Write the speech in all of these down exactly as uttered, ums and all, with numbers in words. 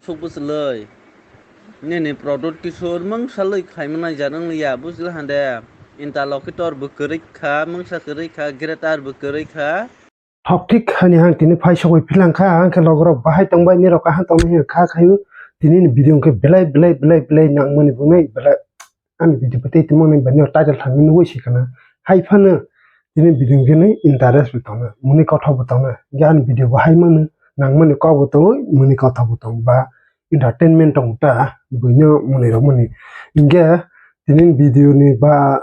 Suk bwswlwi. Nini Pradyot Kishore mungsa lwi khaima nai jar wng liya, bujil hande. Interlocutor bo kwrwi kha, mungsa kwrwi kha, greater bo kwrwi kha. Thok thik hani ang tini phai sogwi philang kha, ang khe logorok bahai tongbai, nirok kaham tongmani hwnwi kha khaio. Tini ni video khe belai, belai, belai, belai nangmani bwnwi belai. Ani video bo tei tongmani bani title thangwi nugwi si khana. Hai phano tini video khe ni interest bo tongo, muni kothok bo tongo. Ge ani video bo hai mano, nangmani kok bo tongo, muni kothok bo tongo. Ba entertainment tong ta buino mwnwi rok mani. Hinkhe tini video ni ba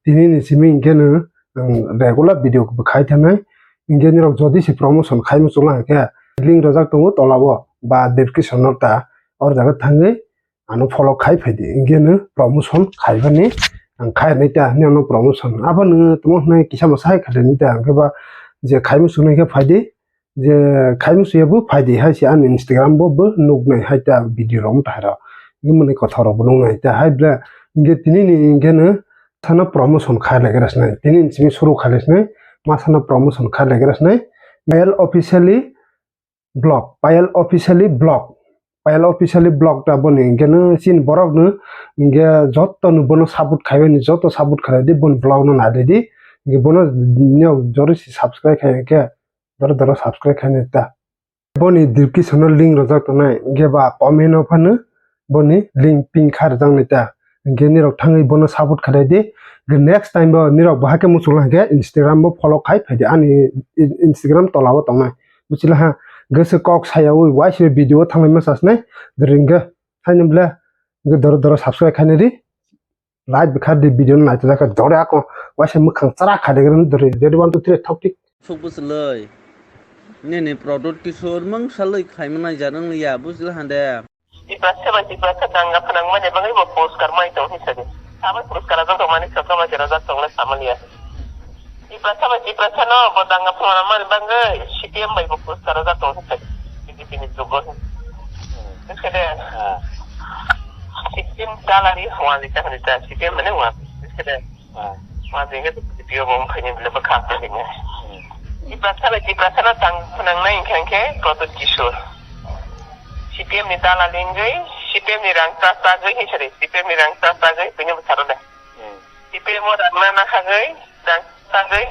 tini ni simi hinkhe no ang regular video bo khai thanai. Hinkhe nirok jodi se promotion khai muchung lai khe link rojak tongo tola o ba description o ta, or jaga thangwi ano follow khai phaidi, hinkhe no promotion khaibani ang khai nai ta, hwnwi ano promotion abo nw tamo hwnwi kisa masa hai khaidi ta, hinkhe ba je khai muchung nai khe phaidi. Je khai musuya bo phaidi hai se ani Instagram bo bo nuknai hai ta video rok wngtahai rok. Hinkhe mwnwi kothok rok bo nuknai ta hai ble. Hinkhe tini ni hinkhe no sana promotion khai lai gra sinai. Tini ni simi suru khai lai sinai. Ma sana promotion khai lai gra sinai. Payal officially blog. Payal officially blog. Payal officially blog ta boni hinkhe no chini borok no hinkhe jotto no bono support khai bani, jotto support khai di boni blog no nai di. Hinkhe bono niyok jori si subscribe khai hinkhe doro doro subscribe khainai ta. Boni description o link rojak tongnai, hinkhe ba comment o phano boni link pin kha rwjaknai ta. Hinkhe nirok thangwi bono support khlai di. Hinkhe next time bo nirok bo hakhe muchung lai hinkhe Instagram bo follow khai phaidi, ani Instagram tola o tongnai. Buchila ha, gese kok saya ui waise video o thanglai ma sasnai. Dori hinkhe haino ble hinkhe doro doro subscribe khainai di. Live bwkha di video no naithojakha dori ako waisa mwkhang chara kha degre no dori ready one two three thok tik. Suk bwswlwi. Nini Pradyot Kishore mungsa lwi khaima nai jar wng liya, bujil hande. Tiprasa bai Tiprasa danga phnang mani bagwi bo puruskar mai tong hinsa di. Sabai puruskar rajak tong mani sokra bai rajak tong le samaliya. Tiprasa bai Tiprasa no bo danga phungrang mani bagwi C P M bai bo puruskar rojak tong hinsa di. B J P ni jugo. Hinsa de. C P M dalari hwnwi ta hwnwi ta, C P M mane hwnwa. Hinsa de. Hwnwi ta C P M bo mkhaini bile bwkha hwnwi. Tiprasa bai Tiprasa no tang phnang nai hinkha hinkhe Pradyot Kishore. C P M ni dalali wngwi, C P M ni rang ta chagwi hinsa de, C P M ni rang ta chagwi bini bwsaro de. Tiprasa rang na nakhagwi, rang sagwi,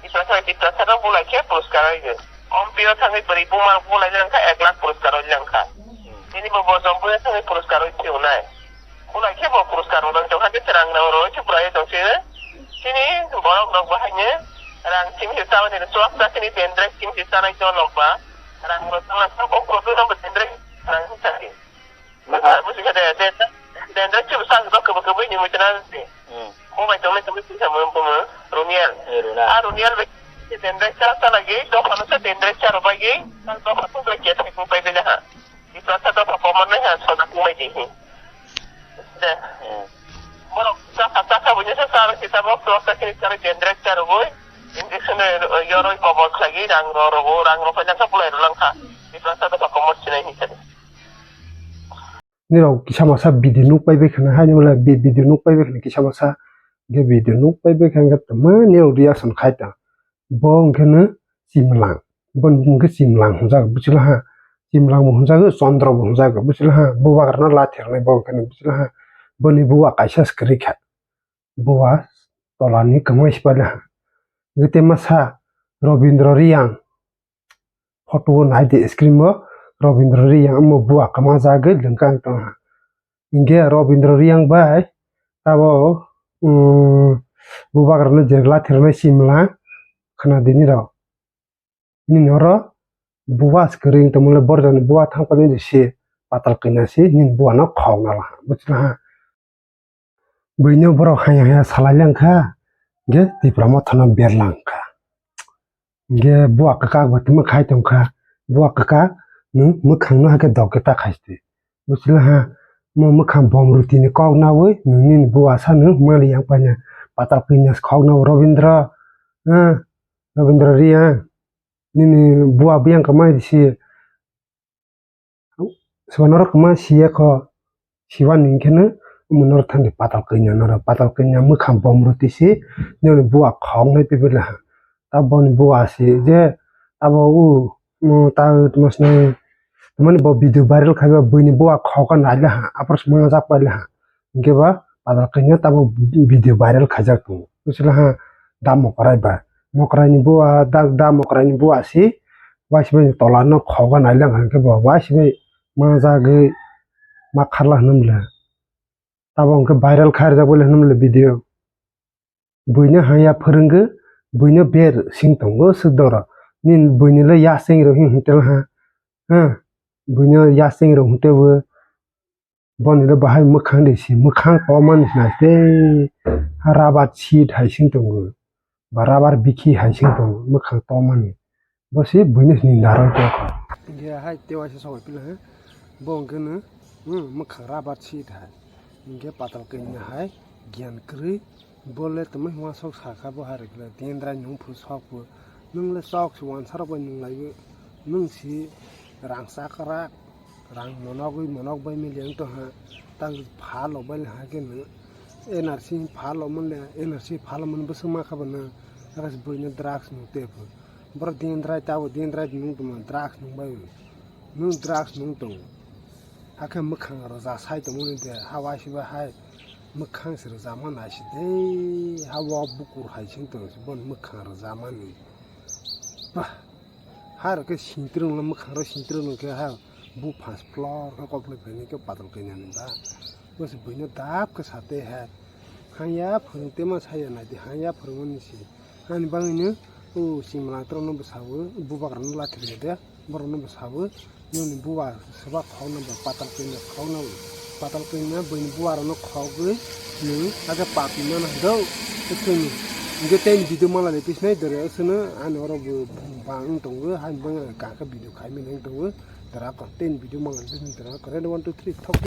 Tiprasa, Tiprasa no bulai khe puruskar oi gwi. Ompi o thangwi bwrwi buma bulai langkha, ek lakh puruskar oi langkha. Tini bo bojong buya thangwi puruskar oi phiunai. Bulai khe bo puruskar oi tongkha, khe rang rang roi khe bulai tong sini. Chini borok rok bo haino rang chini se chabani chuak ta chini dendrek chini se chanai to nokba. Rang rok tongna sa kok rok no bo dendrek rang sa. Busi khe de, de, de, de, de, chibu sa, ba, kubu, kubu, ni muchuna, de. Hmm. Mo bai tongmai, tongmai, tongmai, tongmai, tongmai, Roniel. Eh, Roniel. Ah, Roniel bai, de, de, de, cha, cha lagi, dopha no sa, de, de, cha, ro bai gi, dopha, dopha, bai, ke, thai, bai, bai, ha. Di, cha, cha, dopha, komor, nai, ha, soda, bai, di, hi. De. Hmm. Borok, cha, cha, cha, cha, bunya, sa, sa, ro, kita, bok, tok, ta, kini, cha, ro, de, de, cha, ro, boi. Injection, eh, yoroi, kobor, khlai, rang, ro, ro, rang, ro, khlai, sa, bulai, ro, lang, kha. Di, cha, cha, dopha, komor, sinai, hi, sa, de. Nirok kisa masa video nuk pai bai khana, haini wngkha video nuk pai bai khana kisa masa, hwnkhe video nuk pai bai khana, hwnkhe tongma nirok reaction khai ta. Bo hwnkhe no Chimlang, bo hwnkhe Chimlang hwnjak, buchila ha. Chimlang bo hwnjago, Chondro bo hwnjago, buchila ha. Bubagra no lathi rwnai bo hwnkhe no, buchila ha. Boni buwa kaisa se kwrwi kha. Buwa tola ni kwmwi se paila ha. Hwnkhe tei masa Robindra Reang. Photo o nai di screen o Robindra Reang omo buwa kwma jagwi lwngkang tong ha. Hinkhe Robindra Reang bai tabo, um, bubagra no je lathi rwnai Chimlang khna di nirok. Nini oro buwa se kwrwi tongmani borjani buwa thang paimani se patal kanya se nini buwa no khok nala ha, buchila ha. Buino borok haya haya salai lang kha, hingke Tipra Motha no berlang kha. Hingke buwa kwkak bo tongma khai tong kha, buwa kwkak nwng mwkhang no hakhe dok khe ta khai se. Buchila ha, mo mwkhang bom rwtwi ni kok nawi nwng nini buwa sa nwng mali yang paina patal kanya se khok nao Robindra, ah, Robindra Reang, nini buwa biyang kwmai si. Soba norok kwma siya kho, siwani hinkhe no omo norok thangdi patal kanya norok, patal kanya mwkhang bom rwtwi se nini buwa khok nai twi bwla ha. Taboni buwa se je abo u, mm, ta tamo sinai Tamani bo video viral khaiba buini bua khok naile ha, apor se mangjak paile ha. Hinkhe ba padal kainwi tabuk video viral khaijak tongo. Bwswla ha da mokrai ba. Mokrai ni bua, da, da mokrai ni bua si. Waisi bai tola no khok naile ha, hinkhe bo waisi bai mangjagwi ma kharla hwnwi mole. Tabuk hinkhe viral khairjak bole hwnwi mole video. Buino haya phwrwngwi, buino ber sing tongo swk doro. Nini buino le yaseng rok hing hotel ha. Ha, buino yaseng rok hotel bo. Boni le bahai mwkhang de si, mwkhang tomani sinai tei rabar seed hai sing tongo. Ba rabar bikhi hai sing tongo, mwkhang tomani. Bo se buino sini narwk tongkha. Hinkhe hai tewaisa sogwi pila he. Bo hinkhe no, hmm, mwkhang rabar seed hai. Hinkhe patal kaini hai giyan kwrwi. Bo le tongmani uansuk sakha bo hai rwgwla. Dendrai nung phu sok phu. Nung le sok se uansarok bai nung laiwi. Nung si rang chakrak. Rang monogwi monok bai mili wng tongha. Tak phalok bai le hakhe no. N R C phalok manle, N R C phalok man bwswk ma kha bo no. Aro se buino drugs nung tei phu. Borok dendrai tabuk dendrai nung tongma drugs nung bai. Nung drugs nung tongo. Hakhe mwkhang rwja sai tongmani de, ha waisiba hai mwkhang se rwjama naisi de, ha wak bukur hai sing tong se, bon mwkhang rwjamani. Bah, ha rwkhe sintrwng no, mwkhang rw sintrwng no khe ha buphang se phlor khe koplai phainai khe patal kainani ba. Bo se buino dap khe sa tei hai. Hangya phwrwng tema saya naidi, hangya phwrwngmani se. Ani bagwino o chwngmwlang rokno bwsao, bubagrano lathi rwya de, borokno bwsao, nini buba swba khokno ba patal kaina khokno, patal kaina buini bubarokno khogwi nwng hakhe papi mano hwnkhe chwngno. Hinkhe tei video mala le tisnai dore aswkno ani oro bo bang wng tongo, haini bagwi ang kakhe video khaimani wng tongo, dara kok tei video mala le tisnai dara kok ready one two three thok.